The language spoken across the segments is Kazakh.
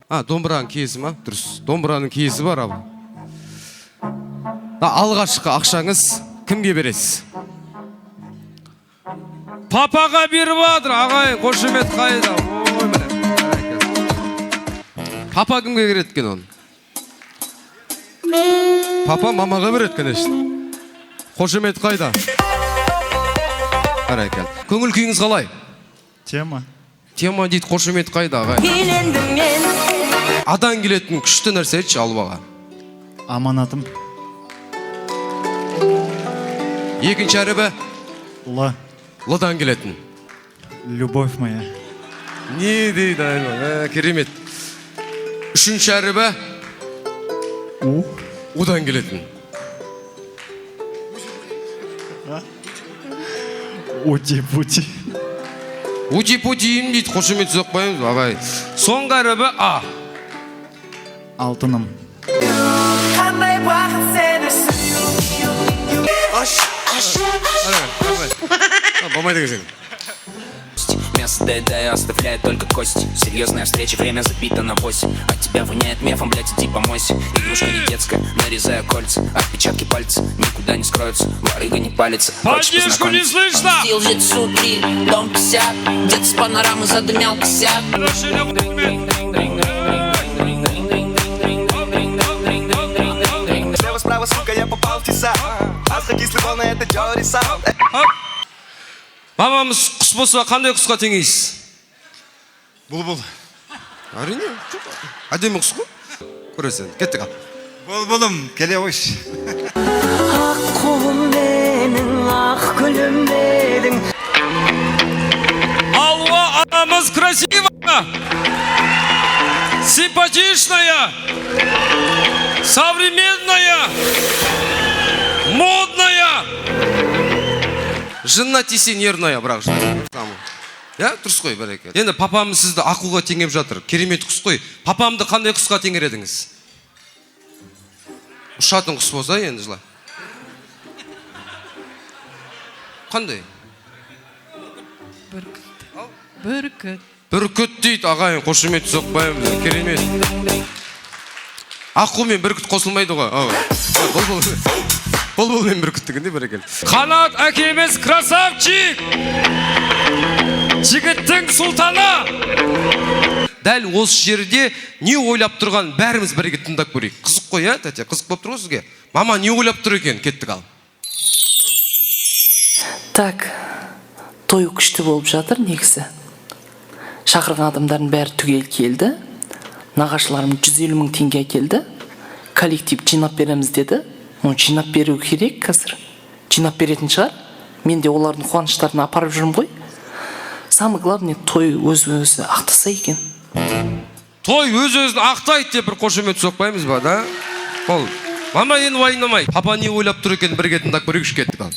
А, домбыраның киесі ма? Дұрыс. Домбыраның киесі бар ал. Алғашқы ақшаңыз кімге бересіз? Папаға беріп жатыр, ағайын, қошемет қайда? Ой, міне. Папа кімге береді екен оны? Папа мамаға береді, конечно. Қошемет қайда? Бәрекелді. Көңіл күйіңіз қалай? Тема. Тема дейді, қошемет қайда, ағайын? Үйлендім мен. Адан келетін күшті нәрсе айтшы Алуаға. Аманатым. Екінші әрібі? Л. Лыдан келетін. Любовь моя. Не дейді, айналайын, керемет. Үшінші әрібі? У. Удан келетін. Ути-пути. Ути-пути дейді, қошемет соқпаймыз, ағай. Соңғы әрібі А. Алтыным. Қандай бақыт сені сүю. Болмайды екенсің. Мясо доедаю, оставляю только кость. Серьезная встреча, время забито на 8. От тебя воняет мефом, блять, иди помойся. Игрушка не детская, нарезаю кольца. Отпечатки пальцев никуда не скроются. Барыга не палится. Хочешь Поддержку не познакомиться? слышно! Стил житсу 3, дом 50. Где-то с панорамы задымял косяк. Слева, справа, сука, я попал в тесак. Асха кислый волны, это Джори Саунд. Мамамыз құс болса, қандай құсқа теңейсіз? Бұлбұл. Әрине, жоқ. Әдемі құс қой. Көресің, кеттік ал. Бұлбұлым, келе қойшы. Ақ құлым менің, ақ гүлім едің. Алуа анамыз красивая, симпатичная, современная, модная. Жынына тисе нервная, бірақ жын. Иә, дұрыс қой, бәрекелді. Енді папамыз сізді аққуға теңеп жатыр. Керемет құс қой. Папамды қандай құсқа теңер едіңіз? Ұшатын құс болса енді жылай. Қандай? Бүркіт. Бүркіт. Бүркіт дейді, ағайын, қошемет соқпаймыз. Керемет. Аққу мен бүркіт қосылмайды ғой. Ау. Бұлбұл. Бұлбұл мен бүркіт дегенде бәрекелді. Қанат әкеміз красавчик! Жігіттің сұлтаны! Дәл осы жерде не ойлап тұрған бәріміз бірге тыңдап көрейік. Қызық қой, ә, тәте? Қызық болып тұр ғой сізге? Мама не ойлап тұр екен? Кеттік ал. Так, той күшті болып жатыр негізі. Шақырған адамдардың бәрі түгел келді. Нағашыларым 150 мың теңге әкелді. Коллектив жинап береміз деді. Оны жинап беру керек қазір. Жинап беретін шығар. Мен де олардың қуаныштарына апарып жүрмін ғой. Самое главное, той өз-өзі ақтаса екен. Той өз-өзін ақтайды деп бір қошемет соқпаймыз ба, да? Ол. Мама енді уайымдамай. Папа не ойлап тұр екен, бірге тыңдап көрейікші, кеттік ал.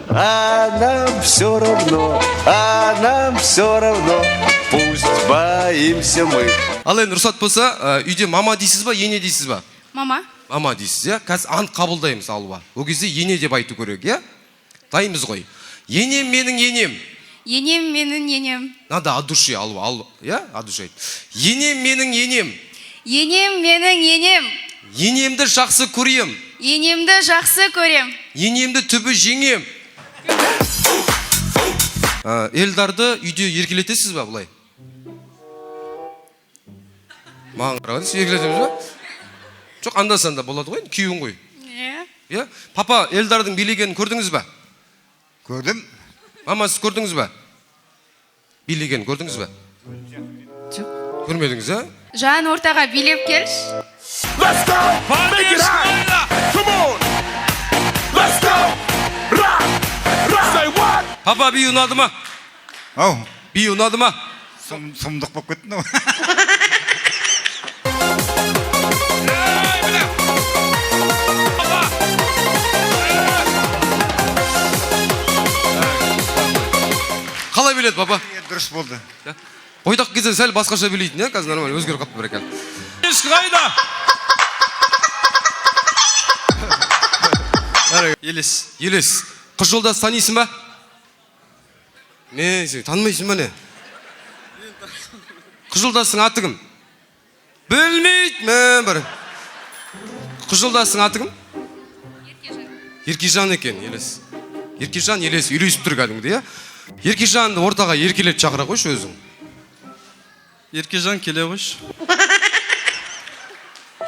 А нам все равно, а нам все равно, пусть боимся мы. Ал енді рұқсат болса, үйде мама дейсіз ба, ене дейсіз ба? Мама. Мама дейсіз, иә? Қазір ант қабылдаймыз Алуа. Ол кезде ене деп айту керек, иә? Дайынбыз ғой. Енем менің енем. Енем менің енем. Надо от души, Алуа, ал, иә? От души айт. Енем менің енем. Енем менің енем. Енемді жақсы көрем. Енемді жақсы көрем. Енемді түбі жеңем. Элдарды үйде еркелетесіз ба бұлай? Маған қарағанда сіз еркелетеміз ба? Жоқ, анда-санда болады ғой, күйеуің ғой. Иә. Иә? Папа, Элдардың билегенін көрдіңіз ба? Көрдім. Мама, сіз көрдіңіз ба? Билегенін көрдіңіз ба? Жоқ. Көрмедіңіз, ә? Жан, ортаға билеп келші. Let's go! Make it hot! Come on! Let's go! Rock! Rock! Say what? Папа, би ұнады ма? Ау, Би ұнады ма? сұмдық болып кетті мынау. Қалай биледі, папа? Дұрыс болды. Бойдақ кезде сәл басқаша билейтін, иә? Қазір нормально өзгеріп қалыпты бір екен. Ешкі қайда? Елес. Елес. Қыз жолдас танисың ба? Не, сен танымайсың ба не? Қыз жолдасының аты кім? Білмейді, мә бір. Қыз жолдасының аты кім? Еркежан екен, Елес. Еркежан, Елес үйлесіп тұр кәдімгідей, иә? Еркежанды ортаға еркелетіп шақыра қойшы өзің. Еркежан, келе қойшы.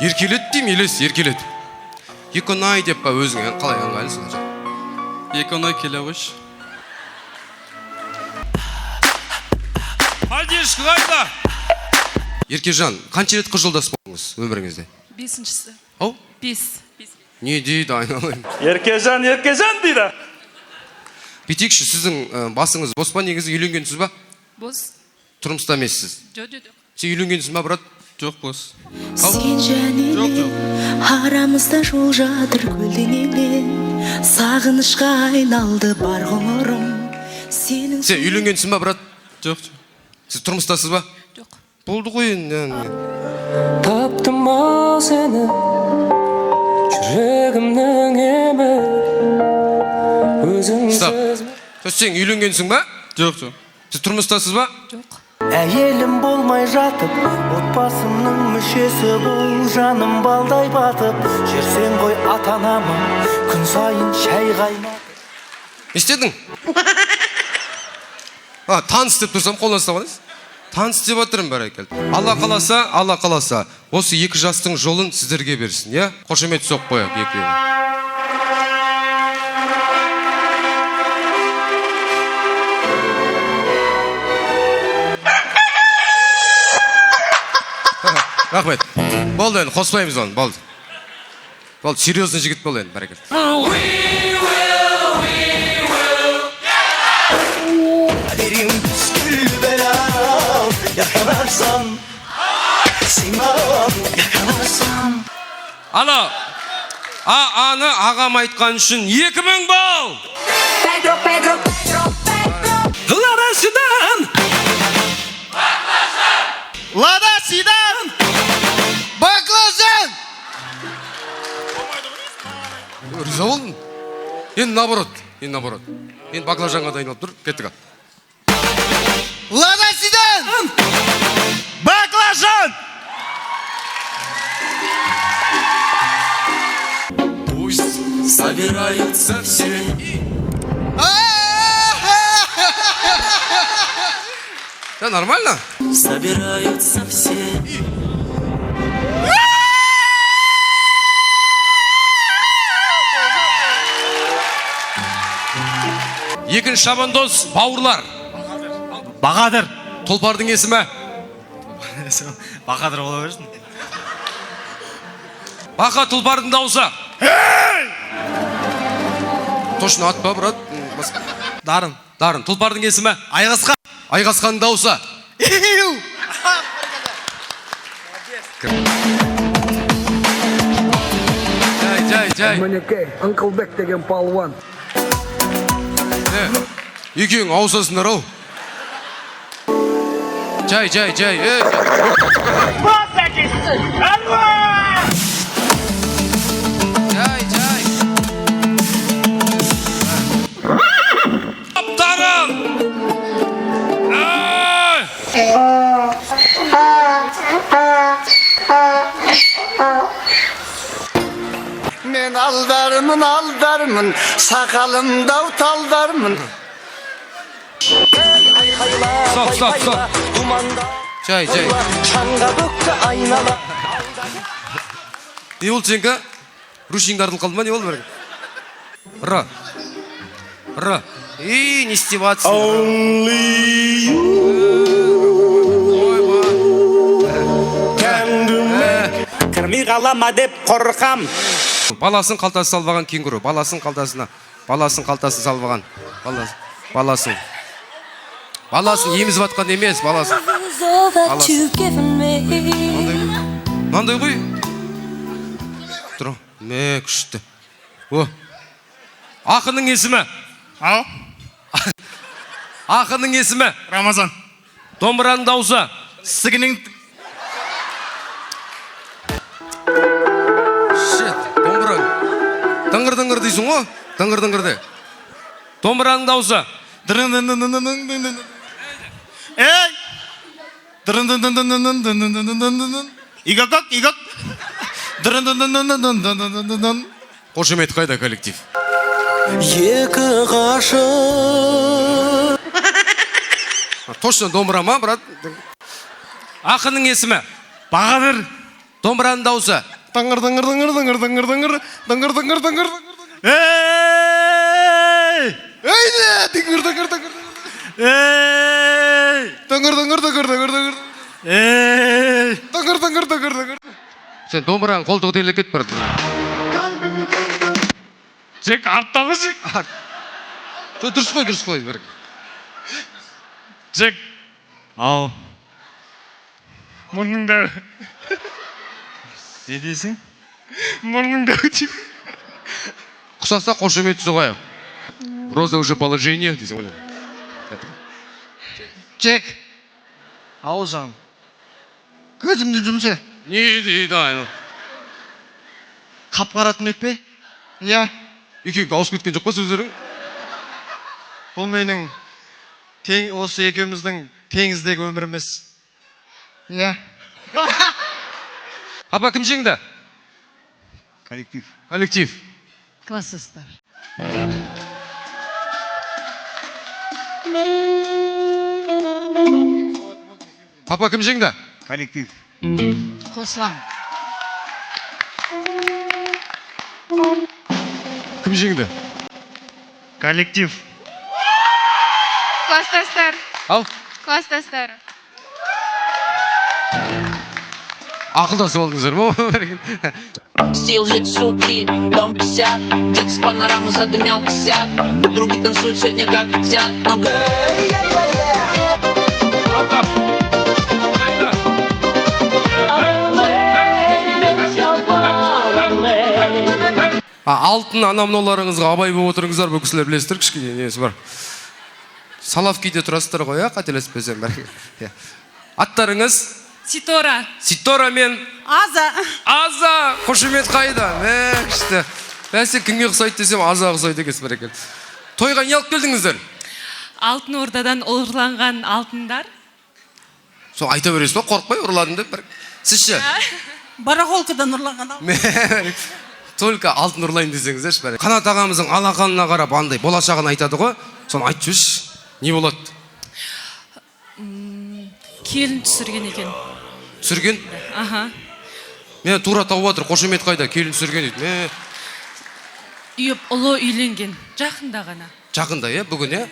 Еркелет деймін, Елес, еркелет. Еконай деп па өзің, қалай ыңғайлы солай. Еконай, келе қойшы. Поддержка қайда? Еркежан, қанша рет қыз жолдас болдыңыз өміріңізде? Бесіншісі. Ау? Бес. Не дейді, айналайын? Еркежан, Еркежан дейді. Бүйтейікші, сіздің басыңыз бос па негізі, үйленгенсіз ба? Бос. Тұрмыста емессіз. Жоқ, жоқ, жоқ. Сен үйленгенсің ба, брат? Жоқ, бос. Сен және Жоқ, мен арамызда жол жатыр көлденеңнен, сағынышқа айналды бар ғұмырым сенің. Сен үйленгенсің ба, брат? Жоқ, жоқ. Сіз тұрмыстасыз ба? Жоқ. Болды ғой енді. Таптым ау сені, жүрегімнің емі. Стоп. Өзіңсіз. Сен үйленгенсің ба? Жоқ, жоқ. Сіз тұрмыстасыз ба? Жоқ. Әйелім болмай жатып, отбасымның мүшесі бол, жаным балдай батып, жүрсең ғой ата анама күн сайын шай қайнатып. Не істедің? А, таныс деп тұрсам қолдан ұстап аласыз. Таныс деп жатырмын, бәрекелді. Алла қаласа, Алла қаласа, осы екі жастың жолын сіздерге берсін, иә? Қошемет соғып қояйық екеуіне. Рахмет. Болды енді, қоспаймыз оны, болды. Болды, серьезный жігіт бол енді, бәрекелді. Kaderim püskül belam, yakalarsam seni yakalarsam. Alo. А, аны ағам айтқан үшін 2000 балл. Pedro, Pedro, Pedro, Pedro. Лада Седан. Лада Седан. Баклажан! Риза болдым. Енді наоборот, енді наоборот. Енді баклажанға дайындалып тұр. Кеттік ал. Лада Седан! Баклажан! Пусть собираются все. Да, нормально? Собираются все. Екінші шабандоз бауырлар. Бағадыр. Тұлпардың есімі? Бағадыр бола берсін. Бақа, тұлпардың дауысы. Точно атпа, брат. Дарын. Дарын. Тұлпардың есімі? Айғасқа. Айғасқанның дауысы. Жай, жай, жай. Мінекей, Ыңқылбек деген палуан. Екеуің ауысасыңдар ау. Жай, жай, жай. Ей, жай, жай. Дарын! Ей! Мен алдармын, алдармын, сақалымдау талдармын. Стоп, стоп, стоп. Жай, жай. Шаңға бөкті айнала. Не болды сенікі? Ручниң тартылып қалды ма, не болды бір? Р. Р. Ей, не істеп жатсың? Only you Ойбай. can do me. Кірмей қалама деп қорқам. Баласын қалтасы салып алған кенгуру. Баласын қалтасына. Баласын қалтасын салып алған. Баласын. Баласын. Баласын емізіп жатқан емес, баласын. All that Аласың. you've given me. Мынандай ғой. Тұр. Мә, күшті. О. Ақынның есімі. Ау? Ақынның есімі. Рамазан. Домбыраның дауысы. Сігінің. Shit, домбыра. Дыңғыр дыңғыр дейсің ғой? Дыңғыр дыңғыр де. Домбыраның дауысы. Ей! Дырын-дын-дын-дын-дын-дын-дын-дын-дын. Игакак, игак. Дырын-дын-дын-дын-дын-дын-дын-дын. Қошемет қайда, коллектив? Екі ғашық. Точно домбыра ма, брат? Ақынның есімі? Бағадыр. Домбыраның дауысы? Дыңғыр, дыңғыр, дыңғыр, дыңғыр, дыңғыр, дыңғыр, дыңғыр, дыңғыр, дыңғыр. Ей! Ей, дыңғыр, дыңғыр, дыңғыр. Ей! Дыңғыр, дыңғыр, дыңғыр, дыңғыр, дыңғыр. Ей! Дыңғыр, дыңғыр, дыңғыр, дыңғыр. Сен домбыраның қолтығы терлеп кетіп барады. Жек, арттағы жек. Жоқ, дұрыс қой, дұрыс қой. Бір. Жек. Ал. Мұрның дәу. Не дейсің? Мұрның дәу деп. Құсаса қошемет соғайық. Роза уже положение дейсің ғой. Джек. Ау, жан. Көзімді жұмшы. Не дейді ана? Қап қара түнек пе? Иә. Екеуің ауысып кеткен жоқ па сөздерің? Бұл менің тең, осы екеуміздің теңіздегі өміріміз. Иә. Апа, кім жеңді? Коллектив. Коллектив. Класстастар. Папа, кім жеңді? Коллектив. Қосылам. Кім жеңді? Коллектив. Класстастар. Ал, Класстастар. Ақылдасып алдыңыздар ма? Сил жить сутки, дом 50. Дик с панорамы задымел косяк. Подруги танцуют сегодня как хотят. Но А, алтын ана мынауларыңызға абай болып отырыңыздар. Бұл кісілер, білесіздер, кішкене несі бар. Салавкиде тұрасыздар ғой, иә, қателеспесем бәрі. Иә. Аттарыңыз? Ситора. Ситора мен Аза. Аза. Қошемет қайда? Мә, күшті. Бәсе, кімге ұқсайды десем, Аза ұқсайды екенсіз, бәрекелді. Тойға не алып келдіңіздер? Алтын Ордадан ұрланған алтындар. Сол айта бересіз ба, қорықпай, ұрладым деп бір? Сіз ше? Барахолкадан ұрланған. Мә, только алтын ұрлайын десеңіздерші, бәрі. Қанат ағамыздың алақанына қарап андай болашағын айтады ғой, соны айтып жіберші, не болады? Келін түсірген екен. Түсірген? Аха. Мен тура тауып жатыр, қошемет қайда, келін түсірген дейді. Мә, Үйіп ұлы үйленген. Жақында ғана. Жақында, иә, бүгін, иә?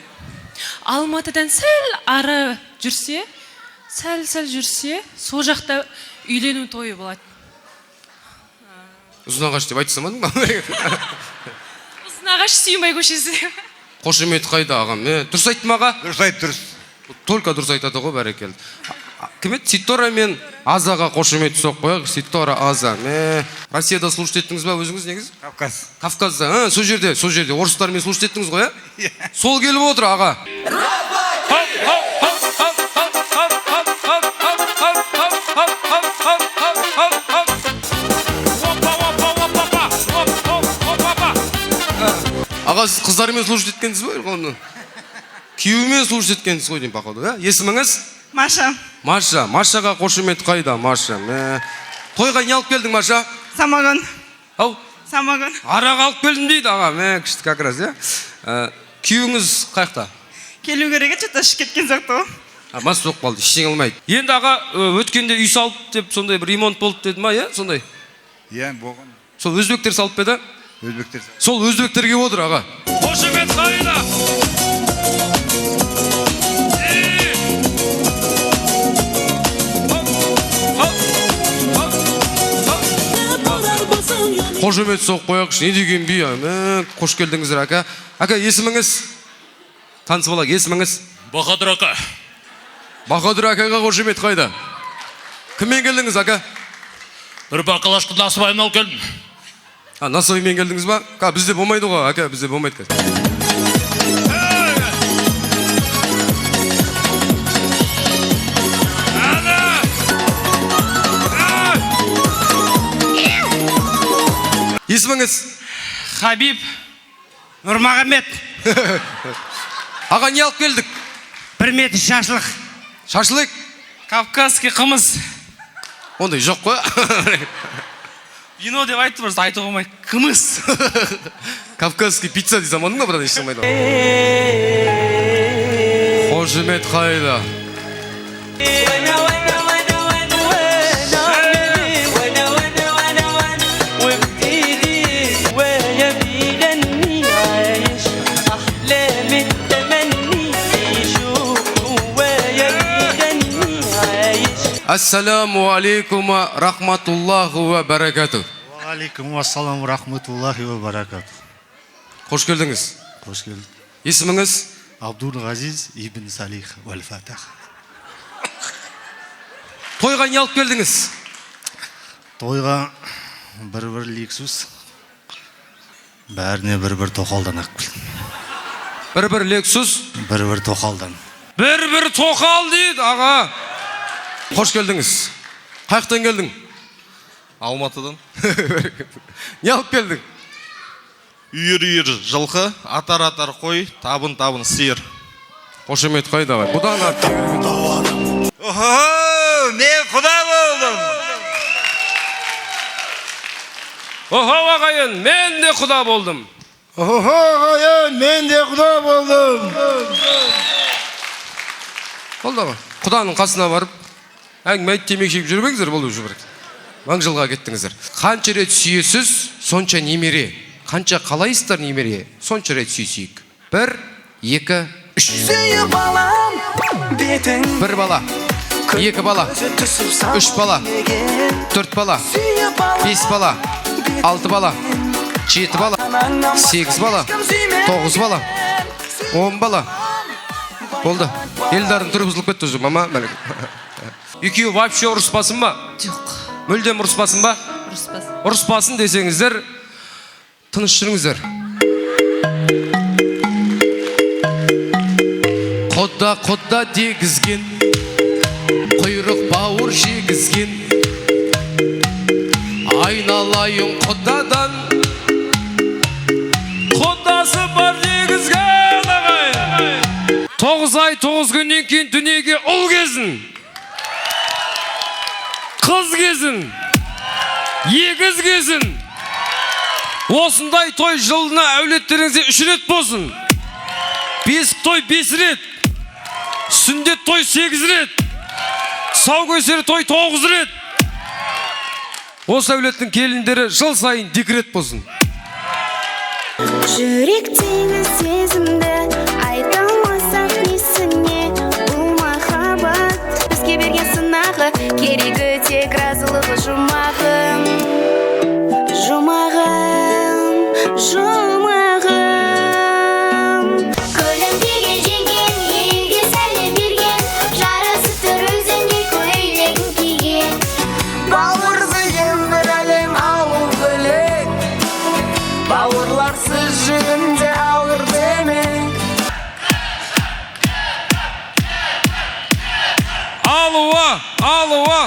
Алматыдан сәл ары жүрсе, сәл сәл жүрсе, сол жақта үйлену тойы болады. Ұзынағаш деп айта салмадың ба? Ұзынағаш, Сүйінбай көшесі. Қошемет қайда, ағам? Мә, дұрыс айттым, аға? Дұрыс айт, дұрыс. Только дұрыс айтады ғой, бәрекелді. Кім еді? Ситора мен Азаға қошемет соғып қояйық. Ситора, Аза. Мә, Россияда служить еттіңіз ба өзіңіз негізі? Кавказ. Кавказда, а, сол жерде, сол жерде орыстармен служить еттіңіз ғой, иә? Сол келіп отыр, аға. Хоп, хоп, хоп, хоп, хоп, хоп, хоп, хоп, хоп, хоп, хоп, хоп, хоп, хоп, хоп, хоп, хоп. Опа, опа, опа, опа. Оп, оп, оп, опа. Аға, сіз қыздармен служить еткенсіз ба? Оны? Күйеуімен служить еткенсіз ғой деймін, походу, иә? Есіміңіз? Маша. Маша. Машаға қошемет қайда, Маша? Мә. Тойға не алып келдің, Маша? Самогон. Ау? Самогон. Арақ алып келдім дейді, аға. Мә, күшті как раз, иә? Күйеуіңіз қаяқта? Келу керек еді, что-то ішіп кеткен сияқты ғой. А, мас болып қалды, ештеңе алмайды. Енді, аға, өткенде үй салып деп, сондай бір ремонт болды деді ма, иә, сондай? Иә, болған. Сол өзбектер салып па еді? Өзбектер. Сол өзбектер келіп отыр, аға. Қошемет қайда? Е! Хоп, хоп, хоп, хоп. Қошемет соғып қояйықшы, не деген би, а? Мә, қош келдіңіздер, ака. Ака, есіміңіз? Танысып алайық, есіміңіз? Бахадыр ака. Бахадыр акаға қошемет қайда? Кіммен келдіңіз, ака? Бір бақылашқы насыбайын алып келдім. А, насыбаймен келдіңіз ба? Ка, бізде болмайды ғой, ака, бізде болмайды қазір. Ана! Есіміңіз? Хабиб Нұрмағамбет. Аға, не алып келдік? 1 метр шашлық. Шашлык? Кавказский қымыз. Ондай жоқ қой. Вино деп айтты, просто айтуға болмайды. Қымыз. Кавказский пицца дей салмадың ба, братан? Еш болмайды. Қошемет қайда? Ассаламу алейкум ва рахматуллахи ва баракатух. Алейкум ассалам рахматуллахи ва баракатух. Қош келдіңіз. Қош келдік. Есіміңіз? Абдул Ғазиз ибн Салих вал Фатах. Тойға не алып келдіңіз? Тойға бір-бір Лексус, бәріне бір-бір тоқалдан алып келдім. Бір-бір Лексус? Бір-бір тоқалдан. Бір-бір тоқал дейді, аға. Қош келдіңіз. Қай жақтан келдің? Алматыдан. Не алып келдің? Үйір-үйір жылқы, атар-атар қой, табын-табын сиыр. Қошемет қайда? Бұдан артық. Охо, мен құда болдым. Охо, ағайын, мен де құда болдым. Охо, ағайын, мен де құда болдым. Болды ғой. Құданың қасына барып, әңгіме айтып, темекі шегіп жүрмеңіздер, болды уже бір. Мың жылға кеттіңіздер. Қанша рет сүйесіз, сонша немере. Қанша қалайсыздар немере, сонша рет сүйсейік. 1, 2, 3. Сүйіп алам бетің. 1 бала, 2 бала, 3 бала, 4 бала, 5 бала, 6 бала, 7 бала, 8 бала, 9 бала, 10 бала. Болды. Елдардың түрі бұзылып кетті уже, мама. Екеуі вообще ұрыспасын ба? Жоқ. Мүлдем ұрыспасын ба? Ұрыспасын. Ұрыспасын десеңіздер, тыныш жүріңіздер. Құда құда дегізген, құйрық бауыр жегізген, айналайын құдадан, Құдасы бар дегізген, ағайын. 9 ай 9 күннен кейін дүниеге ұл кезін, қыз кезін, егіз кезін. Осындай той жылына әулеттеріңізде 3 рет болсын. Бесік той 5 рет, сүндет той 8 рет, тұсаукесер той 9 рет. Осы әулеттің келіндері жыл сайын декрет болсын. Жүректегі сезімді айта алмасақ несіне, бұл махаббат бізге берген сынағы, керегі тек разылығы жұмағым, жұмағым, жұмағым. Күлімдеген жеңген, елге сәлем берген, жарасып тұр өзіңдей көйлегін киген. Бауыр деген бір әлем, ауыл бөлек, бауырларсыз жүгінде ауыр демек. Алуа, алуа,